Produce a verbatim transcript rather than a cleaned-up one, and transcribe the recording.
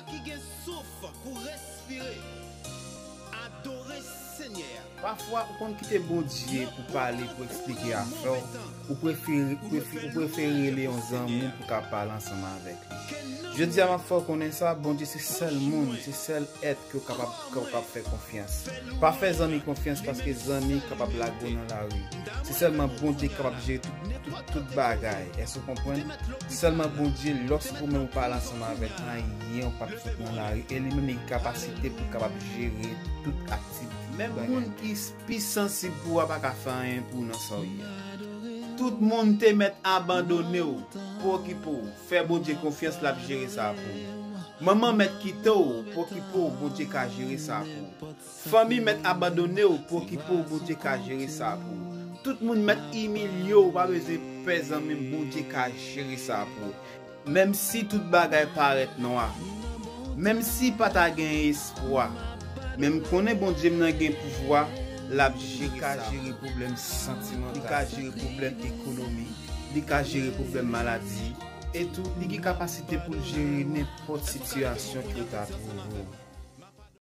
Ki gen souf pou respire. Adore Senyè a. Pafwa, ou konn kite Bondye pou pale, pou eksplike afè w. Ou prefere, prefe- ou prefere rele yon zanmi pou ka pale ansanm avèk li. Jodi a, m ap fè w konnen sa, Bondye se sèl moun, se sèl èt ke w kapab, ke w kapab fè konfyans. Pa fè zanmi konfyans paske zanmi kapab lage w nan lari. Se sèlman Bondye ki kapab jere tout, tout, tout bagay. Èske w konprann? Se sèlman Bondye, lòske ou menm ou pale ansanm avèk anyen, ou p ap sot nan lari. E li menm li gen kapasite pou l kapab jere tout aktivite. Menm moun ki pi sansib pou ou a pa ka fè anyen pou ou nan sa w ye a. Tout moun te mèt abandone w, pa okipe w. Fè Bondye konfyans, l ap jere sa pou ou. Manman mèt kite w, pa okipe w, Bondye ka jere sa pou ou. Fanmi mèt abandone w, pa okipe w, Bondye ka jere sa pou ou. Tout moun mèt imilye w, pa bezwen pè zanmi m, Bondye ka jere sa pou ou. Menm si tout bagay parèt nwa, menm si pa ta gen espwa, men m konnen Bondye m nan gen pouvwa, l ap jere sa. Li ka jere pwoblèm santimantal, li ka jere pwoblèm ekonomi, li ka jere pwoblèm maladi, e tou, li gen kapasite pou l jere nenpòt sitiyasyon ke w ta twouve w.